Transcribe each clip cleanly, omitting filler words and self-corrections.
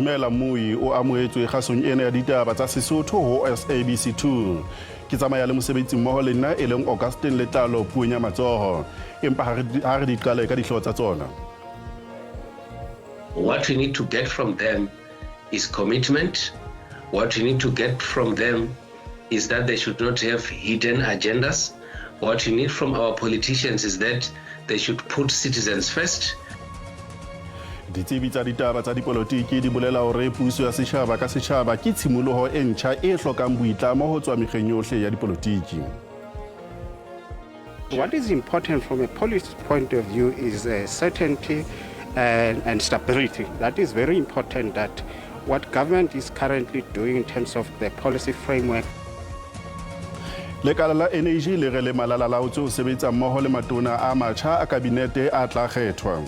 Dumela Mmui o amohetswe kgasong ena ya ditaba tsa Sesotho ho SABC 2. Ke tsamaya le mosebetsi mmoho le nna e leng Augustine Letlalo puong ya matsoho. Empa ha re di qale ka dihlooho tsa tsona. What we need to get from them is commitment. What we need to get from them is that they should not have hidden agendas. What we need from our politicians is that they should put citizens first. Ditsebi tsa ditaba tsa dipolotiki di bolela hore puso ya setjhaba ka setjhaba ke tshimoloho e ntjha e hlokang boitlamo ho tswa mekgeng yohle ya dipolotiki. What is important from a policy point of view is certainty and stability. That is very important, that what government is currently doing in terms of the policy framework. Lekala la energy le re le malalalaotse ho sebetsa mmoho le matona a matjha a kabinete a tla kgethwa.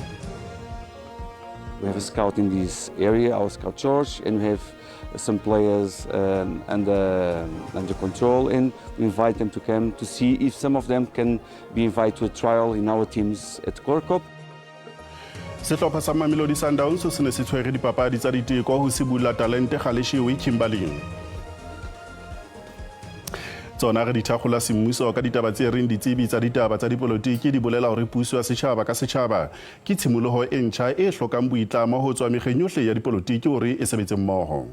We have a scout in this area, our scout George, and we have some players under control, and we invite them to come to see if some of them can be invited to a trial in our teams at Chloorkop. Sehlopha sa Mamelodi Sundowns se ne se tshwere dipapadi tsa diteko ho sibulla talente Galeshewe Kimberley. Tsona re di thakgola semmuso ka ditaba tse reng ditsebi tsa ditaba tsa dipolotiki di bolela hore puso ya setjhaba ka setjhaba ke tshimoloho e ntjha e hlokang boitlamo ho tswa mekgeng yohle ya dipolotiki hore e sebetse mmoho.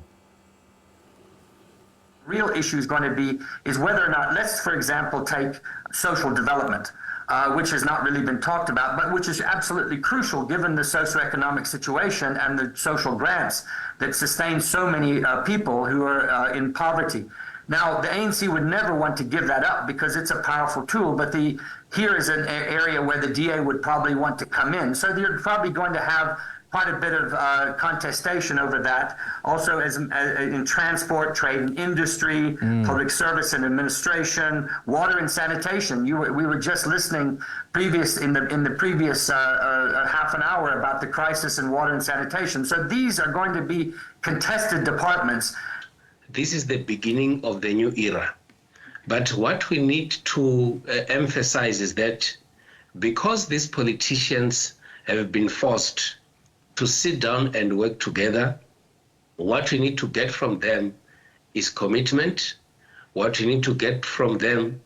Real issue is going to be is whether or not, let's for example take social development, which has not really been talked about, but which is absolutely crucial given the socioeconomic situation and the social grants that sustain so many people who are in poverty. Now, the ANC would never want to give that up because it's a powerful tool, but here is an area where the DA would probably want to come in. So you're probably going to have quite a bit of contestation over that. Also, as in transport, trade and industry, public service and administration, water and sanitation. We were just listening in the previous half an hour about the crisis in water and sanitation. So these are going to be contested departments. This is the beginning of the new era. But what we need to emphasize is that because these politicians have been forced to sit down and work together, what we need to get from them is commitment. What we need to get from them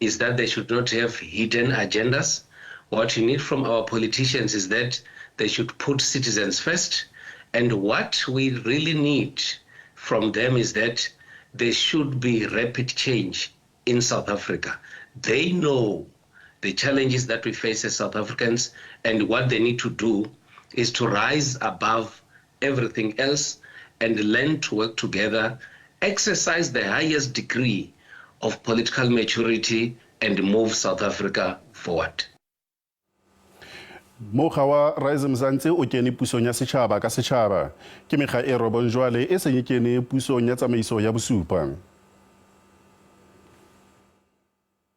is that they should not have hidden agendas. What we need from our politicians is that they should put citizens first. And what we really need from them is that there should be rapid change in South Africa. They know the challenges that we face as South Africans, and what they need to do is to rise above everything else and learn to work together, exercise the highest degree of political maturity, and move South Africa forward. Mokga wa Rise Mzansi o kene pusong ya setjhaba ka setjhaba. Ke mekga e robong jwale e seng e kene pusong ya tsamaiso ya bosupa.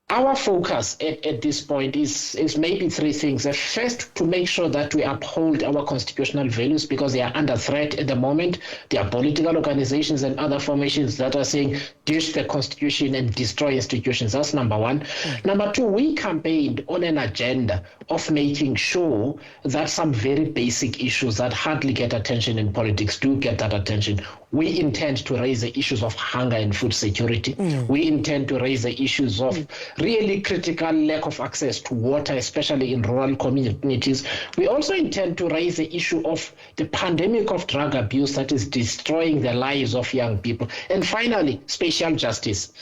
Our focus at this point is maybe three things. First, to make sure that we uphold our constitutional values because they are under threat at the moment. There are political organizations and other formations that are saying ditch the constitution and destroy institutions. That's number one. Number two, we campaigned on an agenda of making sure that some very basic issues that hardly get attention in politics do get that attention. We intend to raise the issues of hunger and food security. We intend to raise the issues of really critical lack of access to water, especially in rural communities. We also intend to raise the issue of the pandemic of drug abuse that is destroying the lives of young people. And finally, spatial justice.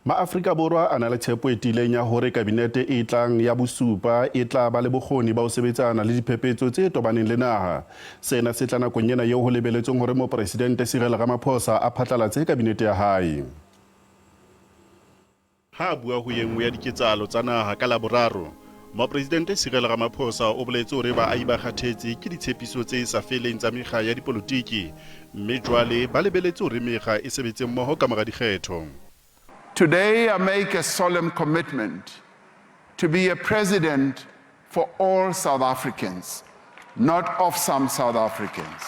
MaAfrika Borwa a na le tshepo e tiileng ya hore kabinete e tlang ya bosupa e tla ba le bokgoni ba ho sebetsana le diphephetso tse tobaneng le naha. Sena se tla nakong ena eo ho lebeletsweng hore Mopresidente Cyril Ramaphosa a phatlalatse kabinete ya hae. Ha a bua ho e nngwe ya diketsahalo tsa naha ka Laboraro, Mopresidente Cyril Ramaphosa o boletse hore baahi ba kgathetse ke ditshepiso tse sa feleng tsa mekga ya dipolotiki, mme jwale ba lebeletse hore mekga e sebetse mmoho ka mora dikgetho. Today, I make a solemn commitment to be a president for all South Africans, not of some South Africans.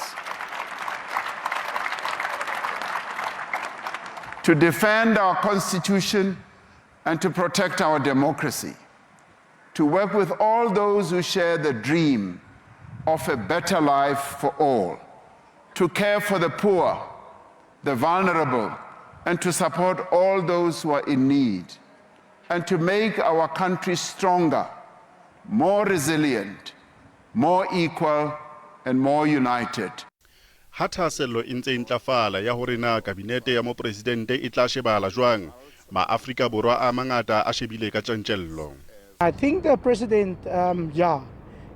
To defend our constitution and to protect our democracy. To work with all those who share the dream of a better life for all, to care for the poor, the vulnerable, and to support all those who are in need, and to make our country stronger, more resilient, more equal, and more united. Ha thahasello e ntse e ntlafala ya hore na kabinete ya mopresidente e tla shebahala jwang, maAfrika Borwa a mangata a shebile ka tjantjello. I think the president, yeah,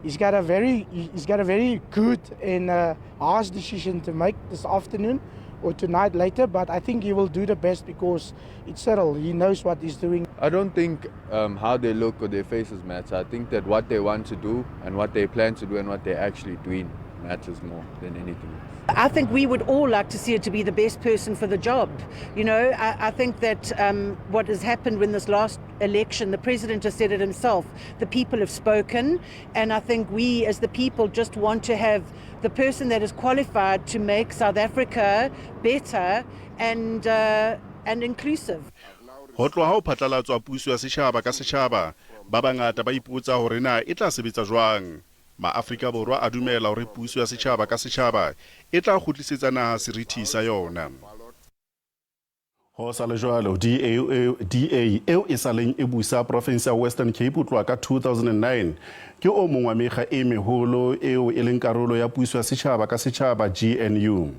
he's got a very good and harsh decision to make this afternoon or tonight later. But I think he will do the best because it's Cyril. He knows what he's doing. I don't think how they look or their faces matter. I think that what they want to do and what they plan to do and what they're actually doing matters more than anything else. I think we would all like to see it to be the best person for the job. I think that what has happened in this last election, the president has said it himself, the people have spoken, and I think we as the people just want to have the person that is qualified to make South Africa better and inclusive. Ho tloha ho phatlalatswa puso ya setjhaba ka setjhaba, ba bangata ba ipotsa hore na e tla sebetsa jwang. MaAfrika Borwa a dumela hore puso ya setjhaba ka setjhaba e tla kgutlisetsa naha seriti sa yona. Ho sa le jwalo, DA eo e saleng e busa province ya Western Cape ho tloha ka 2009 ke o mong wa mekga e meholo eo e leng karolo ya puso ya setjhaba ka setjhaba GNU.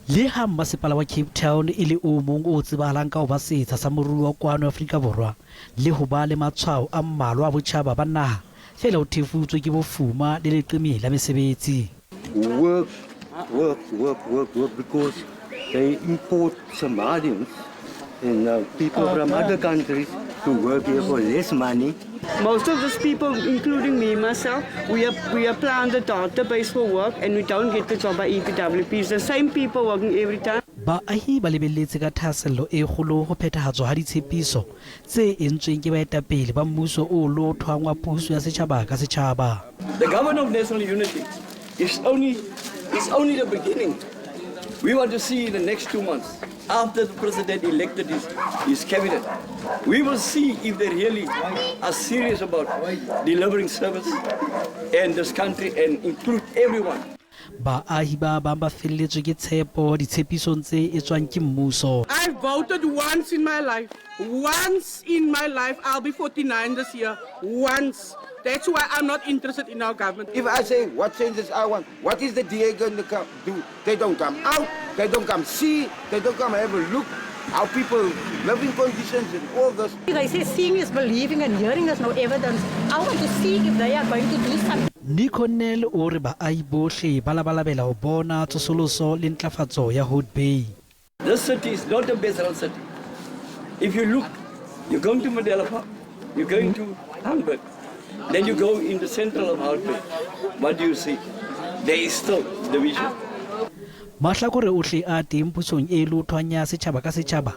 Le ha mmasepala wa Cape Town e le o mong o tsebahalang ka ho ba setsha sa moruo wa kwano Afrika Borwa le ho ba le matshwao a mmalwa a botjhaba ba naha, feela o thefutswe ke bofuma le leqeme la mesebetsi. Work, work, work, work, work, because they import Somalians and people from other countries to work here for less money. Most of these people, including me myself, we apply on the database for work and we don't get the job by EPWP. It's the same people working every time. Baahi ba lebelletse ka thahasello e kgolo ho phethahatswa ha ditshepiso tse entsweng ke baetapele ba mmuso o lothwang wa puso ya setjhaba ka setjhaba. The government of national unity is only the beginning. We want to see in the next 2 months, after the president elected his cabinet, we will see if they really are serious about delivering service in this country and include everyone. Baahi ba bang ba felletswe ke tshepo ditshepisong tse etswang ke mmuso. I've voted once in my life. Once in my life. I'll be 49 this year. Once. That's why I'm not interested in our government. If I say what changes I want, what is the DA going to come, do? They don't come out, they don't come see, they don't come have a look how people living conditions and all this. They say seeing is believing and hearing is no evidence. I want to see if they are going to do something. Nico Nel o re baahi bohle ba labalabela ho bona tsosoloso le ntlafatso ya Hout Bay. This city is not a best run city. If you look, you're going to Mandela Park, you're going to Hamburg, then you go in the central of Hout Bay. What do you see? There is still division. Mahlakore ohle a teng pusong e lothwang ya setjhaba ka setjhaba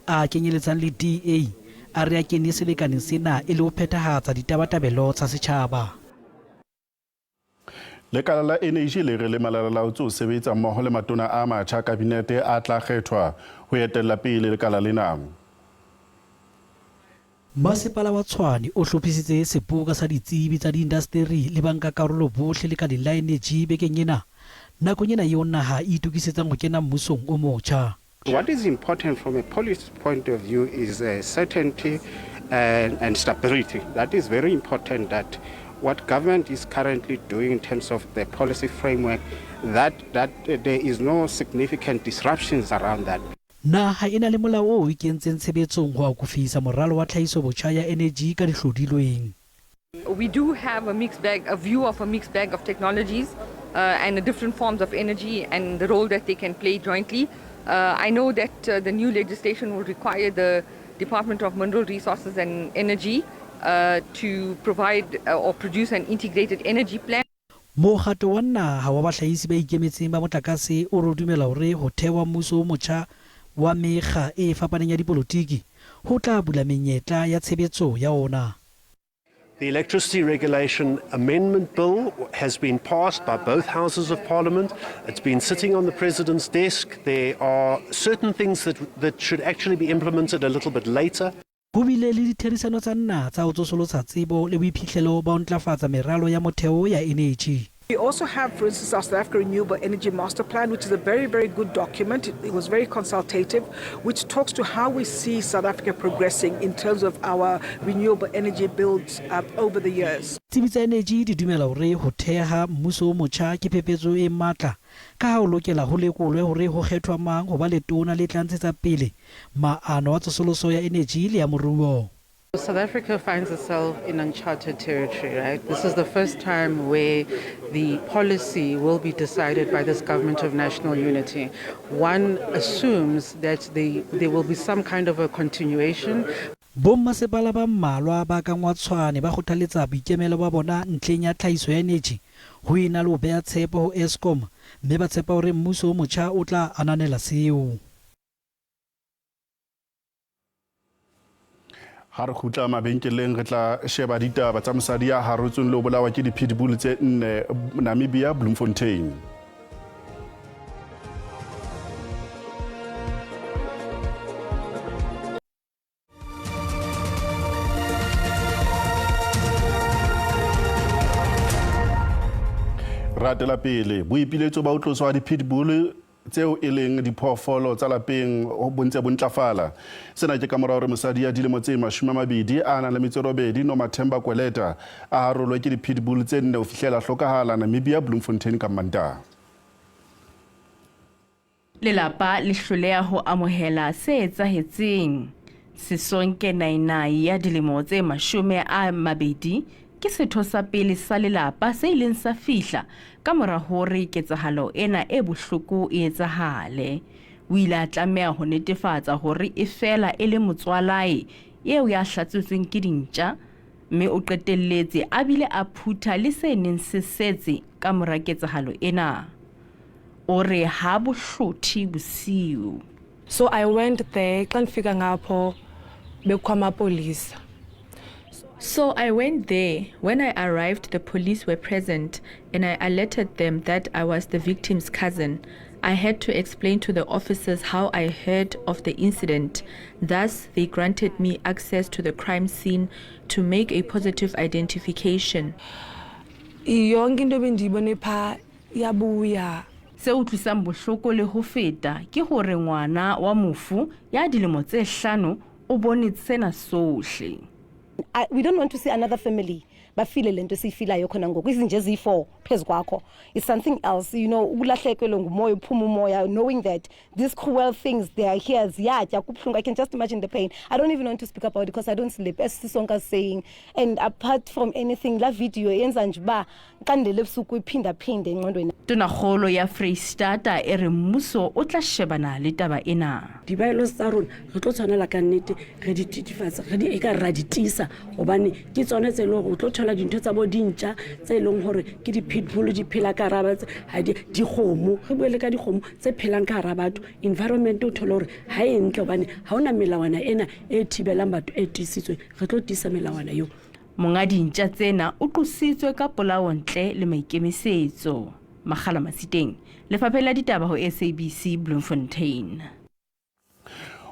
a kenyeletsang le DA a re a kene selekaneng sena e le ho phethahatsa ditabatabelo tsa setjhaba. Lekala la Energy le re le malalalaotse ho sebetsa mmoho le matona a matjha kabinete a tla kgethwa ho etella pele lekala lena. Masepala wa Tshwane o hlophisitse seboka sa ditsebi tsa diindasteri le bankakarolo bohle lekaleng la eneji bekeng ena nakong ena eo naha e itokisetsang ho kena mmusong o motjha. What is important from a policy point of view is certainty and stability. That is very important, that what government is currently doing in terms of the policy framework, that there is no significant disruptions around that. Naha e na le molao o kentseng tshebetsong ho akofisa moralo wa tlhahiso botjha ya eneji ka dihlodilweng. We do have a mixed bag, a view of a mixed bag of technologies and the different forms of energy and the role that they can play jointly. I know that the new legislation will require the Department of Mineral Resources and Energy to provide or produce an integrated energy plan. Mokgatlo wa Naha wa Bahlahisi ba Ikemetseng ba Motlakase o re o dumela hore ho thehwa mmuso o motjha wa mekga e fapaneng ya dipolotiki ho tla bula menyetla ya tshebetso ya ona. The Electricity Regulation Amendment Bill has been passed by both houses of Parliament. It's been sitting on the President's desk. There are certain things that should actually be implemented a little bit later. Ho bile le ditherisano tsa nna tsa ho tsosolosa tsebo le boiphihlelo ba ho ntlafatsa meralo ya motheo ya eneji. We also have, for instance, our South Africa Renewable Energy Master Plan, which is a very, very good document. It was very consultative, which talks to how we see South Africa progressing in terms of our renewable energy builds up over the years. Ditsebi tsa eneji di dumela hore ho theha mmuso o motjha ke phephetso e matla ka ha ho lokela ho lekolwe hore ho kgethwa mang ho ba letona le tla ntshetsa pele maano a tsosoloso ya eneji le ya moruo. South Africa finds itself in uncharted territory, right? This is the first time where the policy will be decided by this government of national unity. One assumes that there will be some kind of a continuation. Bommasepala ba mmalwa ba kang wa Tshwane ba kgothaletsa boikemelo ba bona ntlheng ya tlhahiso ya eneji ho ena le ho beha tshepo ho Eskom mme ba tshepa hore mmuso o motjha o tla ananela seo. Ha re kgutla mabenkeleng re tla sheba ditaba tsa mosadi ya harotsweng le ho bolawa ke di-pitbull tse nne Namibia, Bloemfontein. Ratela pele boipiletso ba ho tloswa ha di-pitbull tseo e leng diphoofolo tsa lapeng bo ntse bo ntlafala. Sena ke kamora hore mosadi ya dilemo tse 20 a nang le metso e robedi Nomathemba Kweleta a harolwe ke di-pitbull tse nne ho fihlela hlokahala Namibia, Bloemfontein ka Mantaha. Lelapa le hloleha ho amohela se etsahetseng. Sisonke Nainai ya dilemo tse 20 ke setho sa pele sa lelapa se ileng sa fihla ka mora hore ketsahalo ena e bohloko e etsahale. O ile a tlameha ho netefatsa hore e feela e le motswalae eo ya hlatswetsweng ke dintja, mme o qetelletse a bile a phutha le se neng se setse ka mora ketsahalo ena. O re ha bo hlothe bosiu. So I went there, xa ndifika ngapho bekukho amapolisa. So I went there. When I arrived, the police were present and I alerted them that I was the victim's cousin. I had to explain to the officers how I heard of the incident. Thus, they granted me access to the crime scene to make a positive identification. Yonke into ebendiyibone phaa iyabuya. Se utlwisang bohloko le ho feta ke hore ngwana wa mofu ya dilemo tse hlano o bone sena sohle. We don't want to see another family bafile lento esiyifilayo khona ngoku, izinja eziyi-4 phezu kwakho. It's something else, ukulahlekelwe ngumoya, uphuma umoya, knowing that these cruel things, they are here, ziyatya, kubuhlungu. I can just imagine the pain. I don't even want to speak about it because I don't sleep, as Sisonke is saying. And apart from anything, la video yenza nje uba xa ndilele ebusuku iphindaphinde engqondweni. Tonakgolo ya Freistata e re mmuso o tla shebana le taba ena. Dibaelo tsa rona re tlo tshwanela ka nnete re di thithifatse, re di e ka ra di tiisa, hobane ke tsone tse leng hore o tlo thola dintho tsa bo dintja tse leng hore ke di-pitbull di phela ka hara batho, ha di dikgomo, re bue le ka dikgomo tse phelang ka hara batho. Environment o thole hore ha e ntle hobane ha hona melawana ena e thibelang batho e tiisitsweng, re tlo tiisa melawana eo. Monga dintja tsena o qositswe ka polao ntle le maikemisetso. Makgala Masiteng, Lefapheng la Ditaba ho SABC Bloemfontein.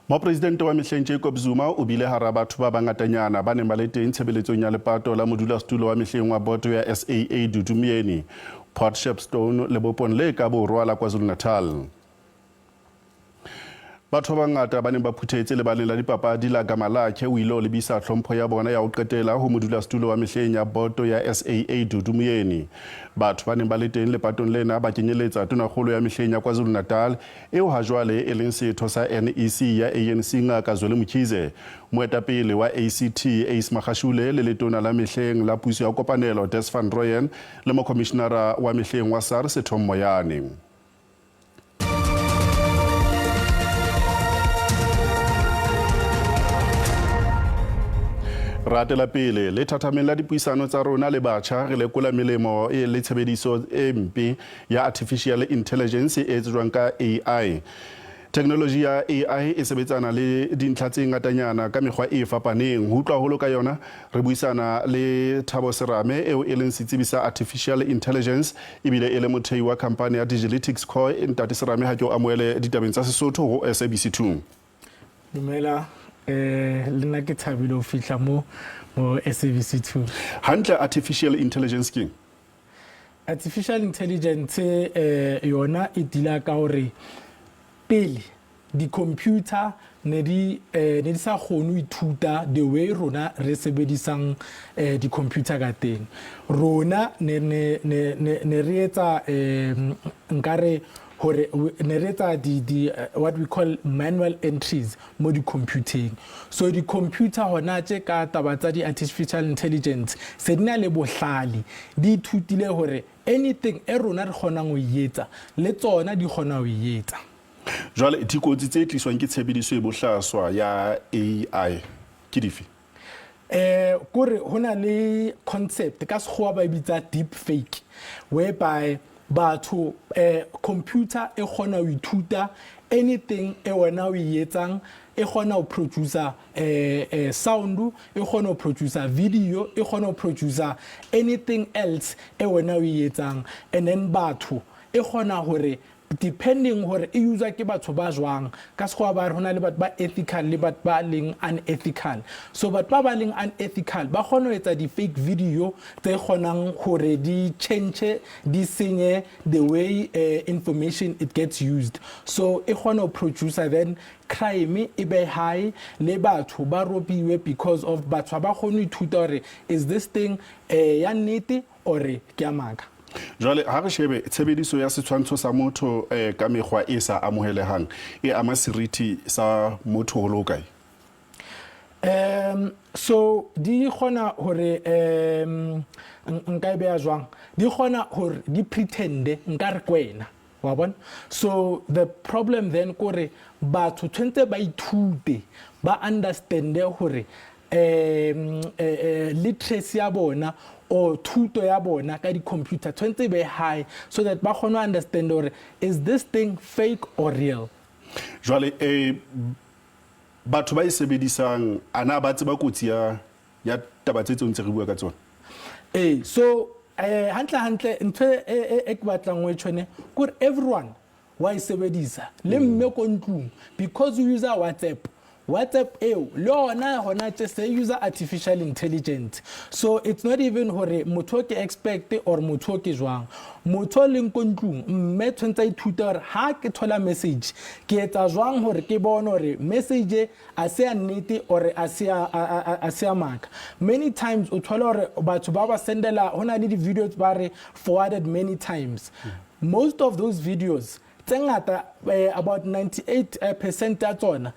Mopresidente wa mehleng Jacob Zuma o bile hara batho ba bangatanyana ba neng ba le teng tshebeletsong ya lepato la modulasetulo wa mehleng wa boto ya SAA Dudu Myeni, Port Shepstone lebopong le ka borwa la KwaZulu-Natal. Batho ba bangata ba neng ba phuthetse lebaleng la dipapadi la Gamalakhe o ile o lebisa tlhompho ya bona ya ho qetela ho modulasetulo wa mehleng ya boto ya SAA Dudu Myeni. Batho ba neng ba le teng lepatong lena ba kenyeletsa tonakgolo ya mehleng ya KwaZulu-Natal eo ha jwale e leng setho sa NEC ya ANC Ngaka Zweli Mkhize, moetapele wa ACT Ace Magashule le letona la mehleng la puso ya kopanelo Des van Rooyen le mokhomishenara wa mehleng wa SARS Tom Moyane. Ratela pele le thathameng la dipuisano tsa rona le batjha re lekola melemo e le tshebediso e mpe ya artificial intelligence e tsejwang ka AI. Technology ya AI e sebetsana le dintlha tse ngatanyana ka mekgwa e fapaneng. Ho utlwa haholo ka yona re buisana le Thabo Serame eo e leng setsebi sa artificial intelligence ebile e le mothei wa khampani ya Digilytics Co. Ntate Serame, ha ke o amohele ditabeng tsa Sesotho ho SABC 2. Dumela Le nna ke thabile ho fihla mo mo SABC 2. Hantle artificial intelligence keng? Artificial intelligence yona e deala ka hore pele di-computer ne di ne di sa kgone ho ithuta the way rona re sebedisang di-computer ka teng. Rona ne ne ne ne re etsa nkare hore ne re etsa di di what we call manual entries mo di-computeng. So di-computer hona tje ka taba tsa di-artificial intelligence se di na le bohlale, di ithutile hore anything e rona re kgonang ho e etsa le tsona di kgona ho e etsa. Jwale dikotsi tse tliswang ke tshebediso e bohlaswa ya AI ke dife? Kore ho na le concept ka sekgowa ba e bitsa deep fake, whereby batho computer e kgona ho ithuta anything e wena o e etsang, e kgona ho producer sound, e kgona ho producer video, e kgona ho producer anything else e wena o e etsang. And then batho e kgona hore depending hore e uswa ke batho ba jwang, ka sekgowa ba re ho na le batho ba ethical le batho ba leng unethical. So batho ba ba leng unethical ba kgona ho etsa di-fake video tse kgonang hore di change, di senye the way information it gets used. So e kgona ho producer then crime e be high le batho ba robiwe because of batho ha ba kgone ho ithuta hore is this thing ya nnete or ke ya maka. Jwale ha re shebe tshebediso ya setshwantsho sa motho ka mekgwa e sa amohelehang e ama seriti sa motho ho le hokae? So di kgona hore nka e beha jwang, di kgona hore di pretende nka re ke wena, wa bona. So the problem then kore batho tshwantse ba ithute, ba understande hore literacy ya bona or thuto ya bona ka di-computer tshwanetse e be high so that ba kgone ho understand hore is this thing fake or real. Jwale batho ba e sebedisang a na ba tseba kotsi ya ya taba tse tseo ntse re bua ka tsona? Ee, so hantle hantle ntho e ke batlang ho e tjho ne kore everyone wa e sebedisa, le mme ko ntlung, because o user WhatsApp. WhatsApp eo le yona hona tje se user artificial intelligence. So it's not even hore motho o ke expert or motho o ke jwang. Motho o leng ko ntlung mme tshwantse a ithute hore ha ke thola message ke etsa jwang hore ke bone hore message a se ya nnete or a se ya a se ya maka. Many times o thola hore batho ba ba sendela, ho na le di-videos ba re forwarded many times. Most of those videos tse ngata, about 98% ya tsona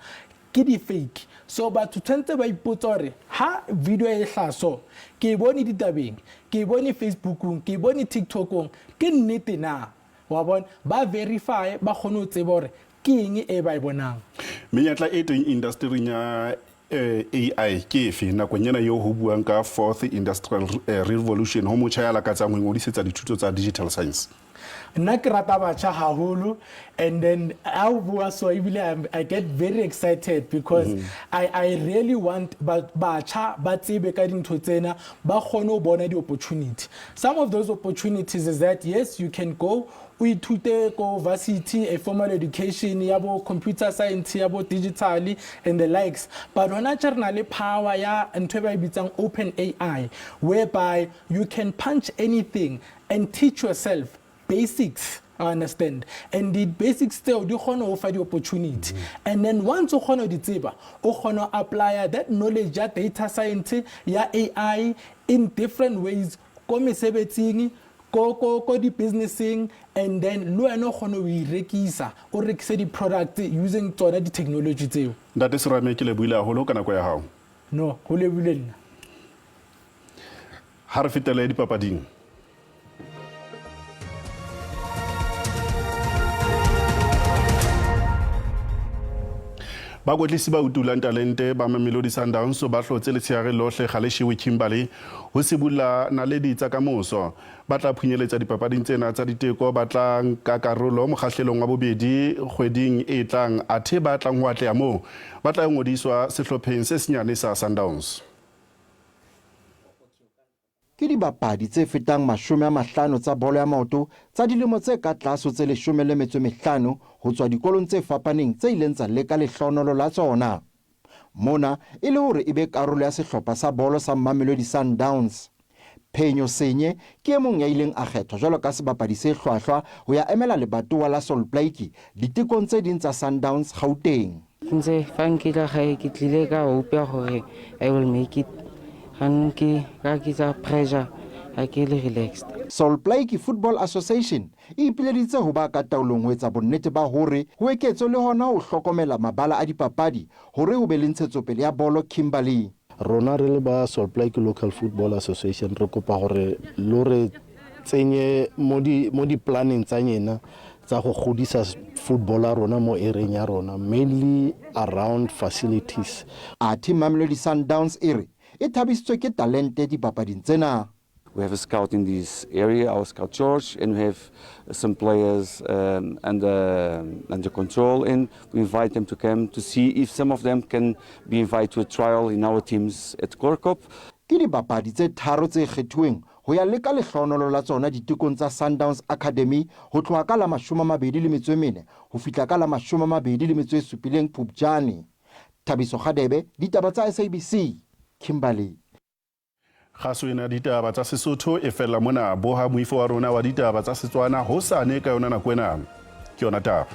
ke di-fake. So batho tshwanetse ba ipotsa hore ha video e hlaha so, ke e bone ditabeng, ke e bone Facebookong, ke e bone TikTokong, ke nnete na? Wa bona, ba verify, ba kgone ho tseba hore ke eng e ba e bonang. Menyetla e teng indastering ya AI ke efe nakong ena eo ho buang ka fourth industrial revolution ho motjha ya lakatsang ho ingodisetsa dithuto tsa digital science? Nna ke rata batjha haholo, and then ha o bua so ebile I get very excited because I really want batjha ba tsebe ka dintho tsena, ba kgone ho bona di-opportunity. Some of those opportunities is that yes, you can go o ithute ko varsity, a formal education ya bo computer science, ya bo digital and the likes, but hona tje re na le power ya ntho e ba e bitsang open AI, whereby you can punch anything and teach yourself basics, I understand, and the basics tseo di kgona ho fa di-opportunity. And then once o kgona ho di tseba, o kgona ho apply that knowledge ya data science, ya AI in different ways ko mesebetsing, ko di-businesseng, and then le wena o kgone ho irekisa, o rekise di-product using tsona di-technology tseo. Ntate Serame, ke lebohile haholo ka nako ya hao. No, ho lebohile nna. Ha re fetele dipapading. Bakwetlisi ba utulang talente ba Mamelodi Sundowns ba hlotse letshehare lohle Galeshewe Kimberley ho sibulla naledi tsa kamoso. Ba tla phunyeletsa dipapading tsena tsa diteko, ba tla nka karolo mokgahlelong wa bobedi kgweding e tlang, athe ba tlang ho atleha moo ba tla ngodiswa sehlopheng se senyane sa Sundowns. Ke dibapadi tse fetang 50 tsa bolo ya maoto tsa dilemo tse ka tlase ho tse 15 ho tswa dikolong tse fapaneng tse ileng tsa leka lehlohonolo la tsona. Mona e le hore e be karolo ya sehlopha sa bolo sa Mamelodi Sundowns. Phenyo Senye ke e mong ya ileng a kgethwa jwalo ka sebapadi se hlwahlwa ho ya emela lebatowa la Sol Plaatje ditekong tse ding tsa Sundowns Gauteng. Ntse fa nkitla gae ke tlile ka hope ya gore I will make it ga nke ka ke tsa pressure ga ke le relaxed. Sol Plaatje Football Association e ipileditse ho ba ka taolong ho etsa bonnete ba hore ho eketswe le hona ho hlokomela mabala a dipapadi hore ho be le ntshetsopele ya bolo Kimberley. Rona re le ba Sol Plaatje Local Football Association re kopa gore lo re tsenye mo di mo di-planeng tsa nyena tsa go godisa football ya rona mo area ya rona, mainly around facilities. Athe Mamelodi Sundowns e re e thabisitswe ke talente dipapading tsena. We have a scout in this area, our scout George, and we have some players under control, and we invite them to come to see if some of them can be invited to a trial in our teams at Chloorkop. Ke dibapadi tse tharo tse kgethuweng ho ya leka lehlohonolo la tsona ditekong tsa Sundowns Academy ho tloha ka la 24 ho fihla ka la 27 Phupjane. Thabiso Kgadebe, ditaba tsa SABC, Kimberley. Kgaso ena ditaba tsa Sesotho e fella mona. Boha moifo wa rona wa ditaba tsa Setswana hosane ka yona nako ena. Ke yona taba.